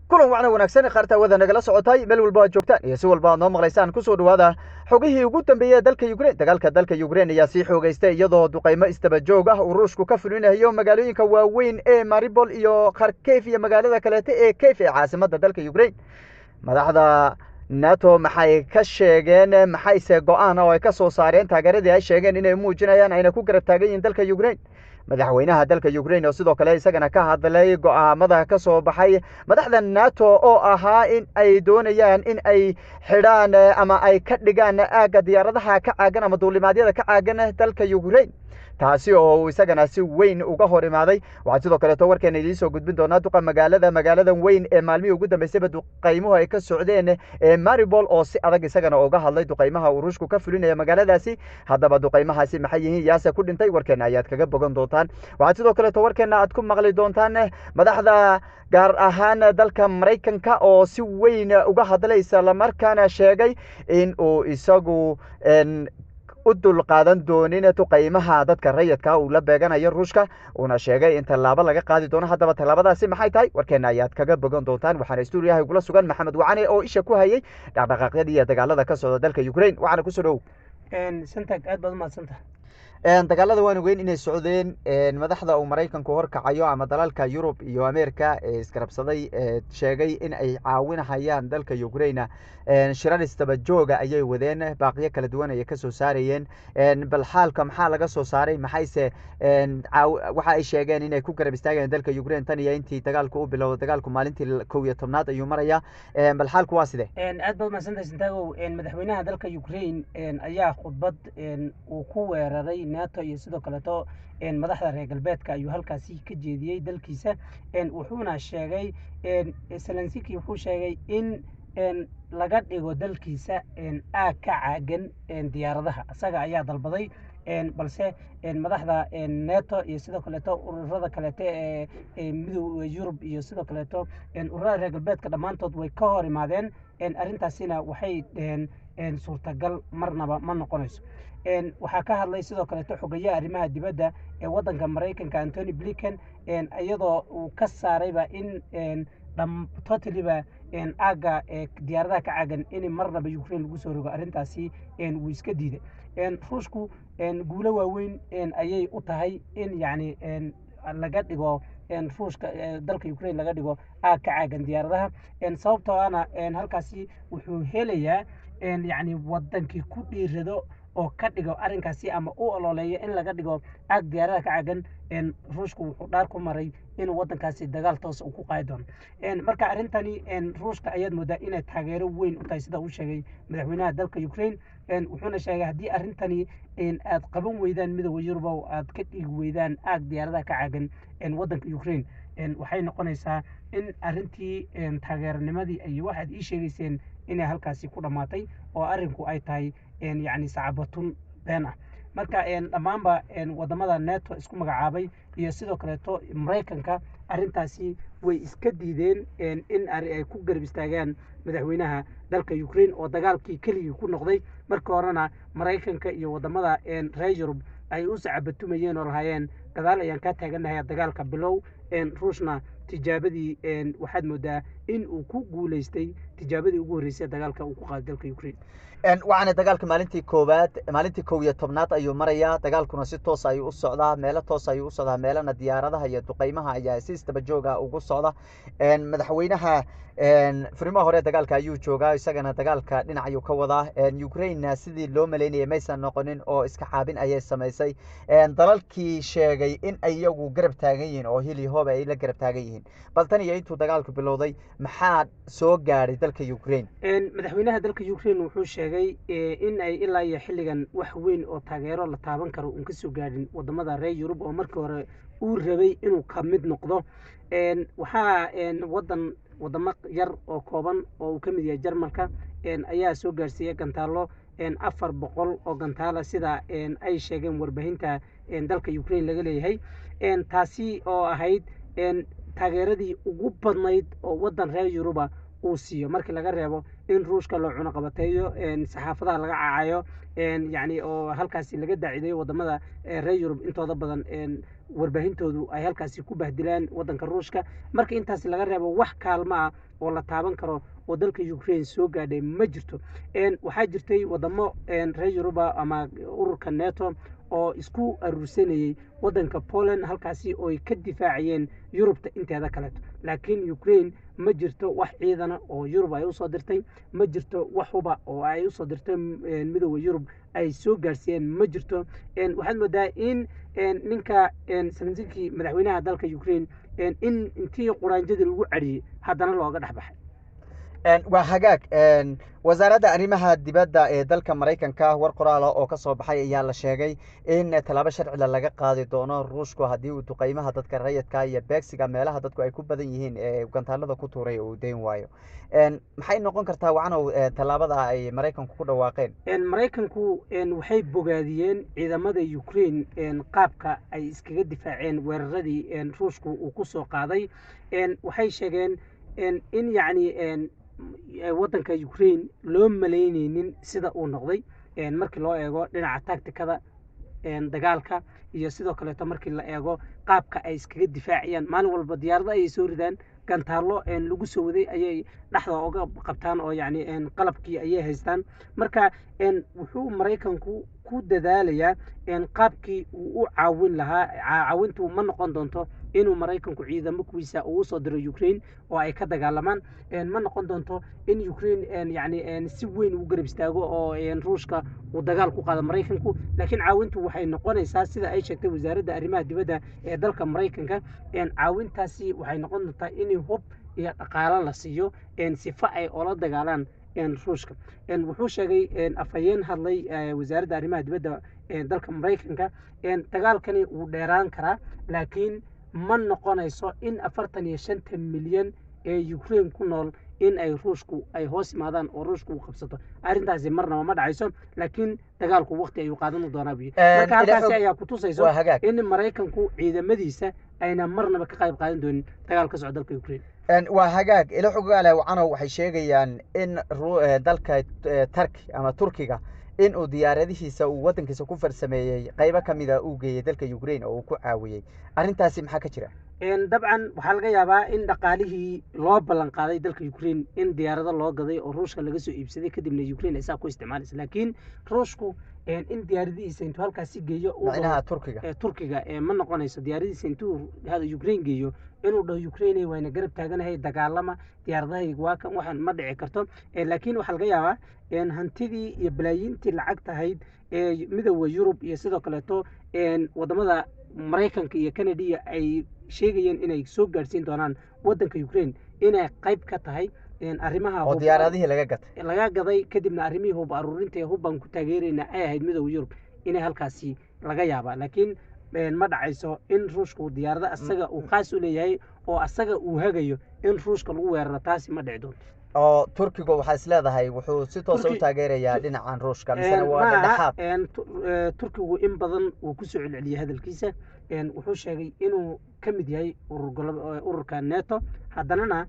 Kulan wacna wanaagsan, khaarta wada nagala socotay meel walba aad joogtaan iyo si walba aad noo maqlaysaan, kusoo dhawaada xogihii ugu dambeeyey ee dalka Ukraine. Dagaalka dalka Ukraine ayaa sii xoogeystay, iyadoo duqaymo isdaba joog ah uu Ruushku ka fulinayo magaalooyinka waaweyn ee Mariupol iyo Kharkiv iyo magaalada kaleete ee Kiev ee caasimadda dalka Ukraine. Madaxda NATO maxay ka sheegeen? Maxayse go-aan oo ay ka soo saareen taageeradii ay sheegeen inay muujinayaan ayna ku garab taagan yihiin dalka Ukraine? Madaxweynaha dalka Ukraine oo sidoo kale isagana ka hadlay go-aamada ka soo baxay madaxda NATO oo ahaa in ay doonayaan in ay xidhaan ama ay ka dhigaan aagga diyaaradaha ka caagan ama duulimaadyada ka caagan dalka Ukraine, taasi oo uu isagana si weyn uga hor imaaday. Waxaa sidoo kaleeto warkeena idiin soo gudbin doonaa duqa magaaladan weyn ee maalmihii ugu dambeysayba duqaymuhu ay ka socdeen ee Mariupol oo si adag isagana uga hadlay duqaymaha uu Ruushku ka fulinaya magaaladaasi. Haddaba duqaymahaasi maxay yihiin? Yaase ku dhintay? Warkeena ayaad kaga bogan doontaan. Waxaad sidoo kaleeto warkeena aad ku maqli doontaan madaxda gaar ahaan dalka Maraykanka oo si weyn uga hadlay, islamarkaana sheegay in uu isagu u dulqaadan doonin duqaymaha dadka rayidka uu la beeganayo Ruushka, uuna sheegay in tallaabo laga qaadi doono. Haddaba tallaabadaasi maxay tahay? Warkeena ayaad kaga bogan doontaan. Waxaana stuudiyaha igula sugan Maxamed Wacane oo isha ku hayay dhaqdhaqaaqyada iyo dagaalada ka socda dalka Ukraine. Waxaana kusoo dhow Santag, aad baad umahadsantaha. Dagaalada waan ogeyn inay socdeen. Madaxda uu Maraykanku horkacayo ama dalalka Yurub iyo Ameerika ee isgarabsaday sheegay in ay caawinahayaan dalka Ukraine, shirar isdaba jooga ayay wadeen, baaqiyo kala duwan ayay kasoo saarayeen. Bal xaalka maxaa laga soo saaray? Maxayse waxa ay sheegeen inay ku garab istaagayeen dalka Ukraine tan iyo intii dagaalku u bilowda? Dagaalku maalintii 11aad ayuu marayaa. Bal xaalku waa sidee? Aad baad umahadsantahay, Santagow. Madaxweynaha dalka Ukraine ayaa khudbad uu ku weeraray NATO iyo sidoo kaleeto madaxda reer galbeedka ayuu halkaasi ka jeediyey dalkiisa. Wuxuuna sheegay Zelensky, wuxuu sheegay in laga dhigo dalkiisa aag ka caagan diyaaradaha. Isaga ayaa dalbaday, balse madaxda NATO iyo sidoo kaleeto ururada kaleeto ee Midowda Yurub iyo sidoo kaleeto ururada reer galbeedka dhammaantood way ka hor imaadeen arrintaasina. Waxay dheheen suurtagal marnaba ma noqonayso. Waxaa ka hadlay sidoo kaleeto xogayaha arrimaha dibadda ee waddanka Maraykanka, Antony Blinken, iyadoo uu ka saarayba in totally-ba aagga diyaaradaha ka caagan in marnaba Ukraine lagu soo rogo. Arrintaasi wuu iska diiday. Ruushku guulo waaweyn ayay u tahay in yacni laga dhigo Ruushka, dalka Ukraine laga dhigo aag ka caagan diyaaradaha, sababtoo ahna halkaasi wuxuu helayaa yacni wadankii ku dhiirado oo ka dhigo arrinkaasi ama u ololeeyo in laga dhigo aag diyaaradaha ka caagan, Ruushku wuxuu dhaar ku maray inuu waddankaasi dagaal toos uu ku qaadi doono. Marka arrintani Ruushka ayaad moodaa inay taageero weyn u tahay, sida uu sheegay madaxweynaha dalka Ukraine. Wuxuuna sheegay haddii arrintani aad qaban weydaan Midowda Yurub, aad ka dhigi weydaan aag diyaaradaha ka caagan waddanka Ukraine, waxay noqonaysaa in arrintii taageeranimadii iyo waxaad ii sheegayseen inay halkaasi ku dhammaatay oo arrinku ay tahay yacni sacabatun been ah. Marka dhammaanba wadamada NATO isku magacaabay iyo sidoo kaleeto Maraykanka arrintaasi way iska diideen in ay ku garab istaagaan madaxweynaha dalka Ukraine oo dagaalkii keligii ku noqday. Marka horena Maraykanka iyo wadamada reer Yurub ay u sacabatumayeen oo lahaayeen gadaal ayaan kaa taagannahay dagaalka bilow. Ruushna tijaabadii waxaad moodaa in uu ku guuleystay tijaabadii ugu horreysay dagaalka uu ku qaaday dalka Ukraine. Waxaana dagaalka maalintii koowaad, maalintii 11aad ayuu marayaa. Dagaalkuna si toos ayuu u socdaa, meelo toos ayuu u socdaa, meelana diyaaradaha iyo duqeymaha ayaa si isdaba jooga ugu socda. Madaxweynaha furimaha hore dagaalka ayuu joogaa, isagana dagaalka dhinac ayuu ka wadaa. Ukraine sidii loo malaynayay maysan noqonin oo iska caabin ayay samaysay. Dalalkii sheegay in iyagu garab taagan yihiin oo hili hooba ay la garab taagan yihiin, bal tan iyo intuu dagaalku bilowday maxaa soo gaadhay dalka Ukraine? Madaxweynaha dalka Ukraine wuxuu sheegay in ay ilaa iyo xilligan wax weyn oo taageero la taaban karo uun kasoo gaadhin wadamada reer Yurub oo markii hore uu rabay inuu ka mid noqdo. Waxaa wadan wadamo yar oo kooban oo uu ka mid yahay Jarmalka ayaa soo gaarsiiyey gantaallo, 400 oo gantaala, sida ay sheegeen warbaahinta dalka Ukraine laga leeyahay, taasi oo ahayd taageeradii ugu badnayd oo waddan reer Yuruba uu siiyo, markii laga reebo in Ruushka loo cunaqabateeyo, saxaafadaha laga cacayo, yacni oo halkaasi laga daacideeyo wadamada reer Yurub intooda badan warbaahintoodu ay halkaasi ku bahdilaan wadanka Ruushka. Marka intaasi laga reebo, wax kaalmo ah oo la taaban karo oo dalka Ukraine soo gaadhay ma jirto. Waxaa jirtay wadamo reer Yuruba ama ururka NATO oo isku aruursanayey wadanka Poland, halkaasi ooy ka difaacayeen Yurubta inteeda kaleeto, laakiin Ukraine ma jirto wax ciidana oo Yurub ay usoo dirtay, ma jirto wax huba oo ay usoo dirtay Midooda Yurub ay soo gaarsiiyeen, ma jirto. Waxaad moodaa in ninka Zelenski, madaxweynaha dalka Ukraine, in intii quraanjadii lagu cadhiyey haddana looga dhex baxay. Waa hagaag. Wasaaradda arrimaha dibadda ee dalka Maraykanka war qoraala oo ka soo baxay ayaa la sheegay in tallaabo sharcila laga qaadi doono Ruushku haddii uu duqeymaha dadka rayidka iyo beegsiga meelaha dadku ay ku badan yihiin ee gantaalada ku tuuray uu deyn waayo. Maxay noqon kartaa, Wacanow, tallaabada ay Maraykanku ku dhawaaqeen? Maraykanku waxay bogaadiyeen ciidamada Ukraine qaabka ay iskaga difaaceen weeraradii Ruushku uu ku soo qaaday. Waxay sheegeen in yacni waddanka Ukraine loo malaynaynin sida uu noqday markii loo eego dhinaca tacticada dagaalka iyo sidoo kaleeto markii la eego qaabka ay iskaga difaacayaan. Maalin walba diyaarado ayay soo ridaan, gantaallo lagu soo waday ayay dhexda oga qabtaan, oo yacni qalabkii ayay haystaan. Marka wuxuu Maraykanku ku dadaalayaa qaabkii uu u caawin lahaa. Caawintu ma noqon doonto inuu Maraykanku ciidamo kuwiisa uu usoo diro Ukraine oo ay ka dagaalamaan, ma noqon doonto in Ukraine yacni si weyn ugu garab istaago oo Ruushka uu dagaal ku qaado Maraykanku, laakiin caawintu waxay noqonaysaa, sida ay sheegtay wasaaradda arrimaha dibadda ee dalka Maraykanka, caawintaasi waxay noqon doontaa in hub iyo dhaqaalo la siiyo sifo ay ula dagaalaan Ruushka. Wuxuu sheegay afhayeen hadlay wasaaradda arrimaha dibadda ee dalka Maraykanka, dagaalkani wuu dheeraan karaa, laakiin ma noqonayso in 45-ta milyan ee Ukraine ku nool in ay Ruushku ay hoos yimaadaan oo Ruushku uu qabsato. Arrintaasi marnaba ma dhacayso, laakiin dagaalku waqti ayuu qaadan doonaa buu yidhi. Marka halkaasi ayaa ku tusayso Waa hagaag. in Maraykanku ciidamadiisa ayna marnaba ka qayb qaadan doonin dagaal ka socda dalka Ukraine. Waa hagaag. Ilo xogaale, Wacanow, waxay sheegayaan in dalka Tarki ama Turkiga in uu diyaaradihiisa uu waddankiisa ku farsameeyey qaybo ka mida uu geeyey dalka Ukraine oo uu ku caawiyey. Arrintaasi maxaa ka jira? Dabcan waxaa laga yaabaa in dhaqaalihii loo ballan qaaday dalka Ukraine in diyaarado loo gaday oo Ruushka laga soo iibsaday, kadibna Ukraine ay saa ku isticmaalaysa, laakiin Ruushku in diyaaradihiisa intuu halkaasi geeyo uu dhaho Macnaha Turkiga Turkiga ma noqonayso diyaaradihiisa intuu hada Ukraine geeyo inuu dhaho "Ukraine wayna garab taaganahay, dagaalama, diyaaradahayga waa kan", waxaan ma dhici karto. Laakiin waxaa laga yaabaa hantidii iyo balaayiintii lacagta ahayd ee Midooda Yurub iyo sidoo kaleeto wadamada Maraykanka iyo Canada ay sheegayeen inay soo gaadhsiin doonaan wadanka Ukraine inay qayb ka tahay arrimaha oo diyaaradihii laga gatay laga gaday, kadibna arrimihii hub aruurinta ee hub baan ku taageerayna ay ahayd Midooda Yurub inay halkaasi laga yaabaa, laakiin ma dhacayso in Ruushku diyaarado asaga uu khaas u leeyahay oo asaga uu hagayo in Ruushka lagu weeraro. Taasi ma dhici doonto. Oo Turkigu waxaa is leedahay wuxuu si toosa u taageerayaa dhinacan Ruushka misena waa Ma aha, dhexdhexaad? Turkigu in badan wuu kusoo celceliyey hadalkiisa. Wuxuu sheegay inuu ka mid yahay ururka NATO, haddanana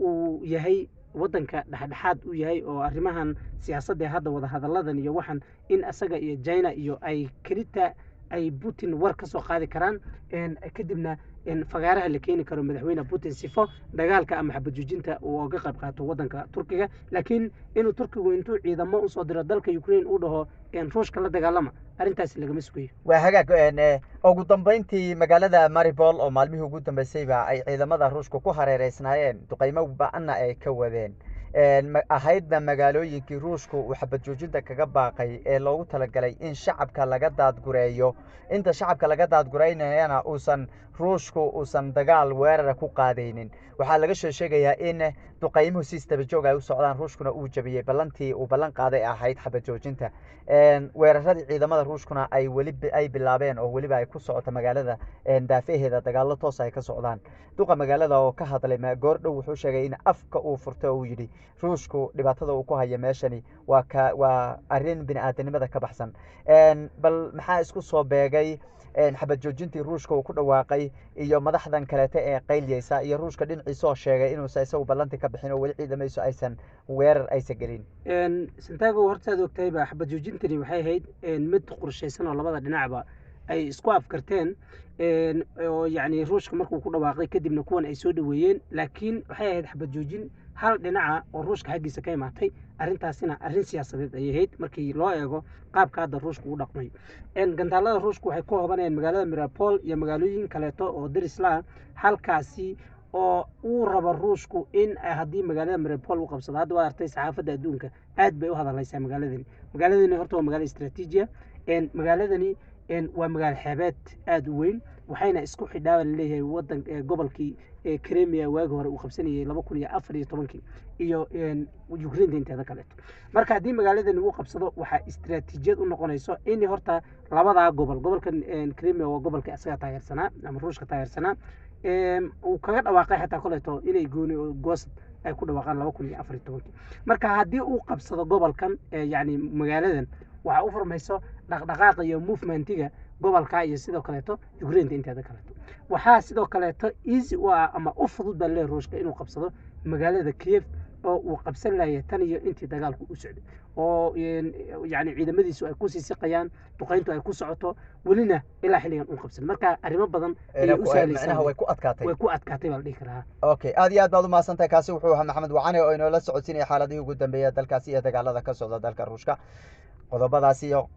uu yahay wadanka dhexdhexaad u yahay oo arrimahan siyaasadda ee hadda wada hadalladan iyo waxan in asaga iyo China iyo ay kelita ay Putin war ka soo qaadi karaan, kadibna fagaaraha la keeni karo madaxweyne Putin sifo dagaalka ama xabad joojinta uu oga qayb qaato wadanka Turkiga, laakiin inuu Turkigu intuu ciidamo usoo diro dalka Ukraine uu dhaho "Ruushka la dagaalama", arrintaasi lagama sugayo. Waa hagaag. Ugu dambeyntii, magaalada Maribol oo maalmihii ugu dambeysayba ay ciidamada Ruushka ku hareereysnaayeen, duqeymo ba-anna ay ka wadeen, ahaydna magaalooyinkii Ruushku uu xabad joojinta kaga baaqay ee loogu talagalay in shacabka laga daadgureeyo, inta shacabka laga daadgureynayana uusan Ruushku uusan dagaal weerara ku qaadaynin, waxaa laga soo sheegayaa in duqeymuhu si isdaba joog ay u socdaan, Ruushkuna uu jabiyey ballantii uu ballan qaaday ahayd xabad joojinta, weeraradii ciidamada Ruushkuna ay weli ay bilaabeen oo weliba ay ku socoto magaalada daafaheeda dagaallo toos ay ka socdaan. Duqa magaalada oo ka hadlay goor dhow wuxuu sheegay in afka uu furtay oo uu yidhi Ruushku dhibaatada uu ku haya meeshani waa ka waa arrin bini-aadanimada ka baxsan. Bal maxaa isku soo beegay xabad joojintii Ruushka uu ku dhawaaqay iyo madaxdan kaleete ee qaylyeysa, iyo Ruushka dhinaciisa oo sheegay inuusa isagu ballanti ka bixin oo weli ciidamaysu aysan weerar aysan gelin? Santago, hortaad ogtahayba, xabad joojintani waxay ahayd mid qorshaysan oo labada dhinacba ay isku afkarteen, oo yacni Ruushka markuu ku dhawaaqay kadibna kuwan ay soo dhaweeyeen, laakiin waxay ahayd xabad joojin hal dhinaca oo Ruushka xaggiisa ka imaatay. Arrintaasina arrin siyaasadeed ayay ahayd markii loo eego qaabka hadda Ruushka u dhaqmayo. Gantaalada Ruushku waxay ku hobanayeen magaalada Mirapol iyo magaalooyin kaleeto oo derisla, halkaasi oo uu rabo Ruushku in haddii magaalada Mirapol uu qabsado. Hadda waad artay, saxaafadda adduunka aad bay u hadaleysaa magaaladani. Magaaladani horta waa magaalo istaraatiijiya. Magaaladani waa magaalo xeebeed aada u weyn, waxayna isku xidhaa laleeyahay wadan gobolkii Crimea waagi hore uu qabsanayay 2014-kii iyo Ukrainta inteeda kaleeto. Marka haddii magaaladani uu qabsado, waxaa istaraatiijiyad u noqonayso in horta labadaa gobol, gobolkan Crimea waa gobolka isaga taageersanaa ama Ruushka taageersanaa, uu kaga dhawaaqay xataa koleeto inay gooni goosad ay ku dhawaaqaan 2014-kii. Marka haddii uu qabsado gobolkan, yacni magaaladan, waxaa u furmayso dhaqdhaqaaqa iyo movementiga gobolka iyo sidoo kaleeto Ukrainta inteeda kaleeto. Waxaa sidoo kaleeto easy u ah ama u fudud baa leeyahay Ruushka inuu qabsado magaalada Kiev oo uu qabsan laaya tan iyo intii dagaalku u socday, oo yacni ciidamadiisu ay kusii siqayaan, duqayntu ay ku socoto, welina ilaa xilligan uu qabsan. Marka arrimo badan ayay u sahlaysaa, way ku adkaatay, way ku adkaatay baa la dhihi karaa. Okay, aad iyo aad baad umahadsantahay. Kaasi wuxuu ahaa Maxamed Wacane oo inoola socodsiinaya xaaladihii ugu dambeeya dalkaasi iyo dagaalada ka socda dalka Ruushka. Qodobadaasi iyo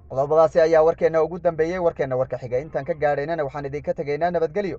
qodobadaasi ayaa warkeena ugu dambeeyey. Warkeena warka xiga intaan ka gaadhaynana waxaan idinka tegaynaa nabadgelyo.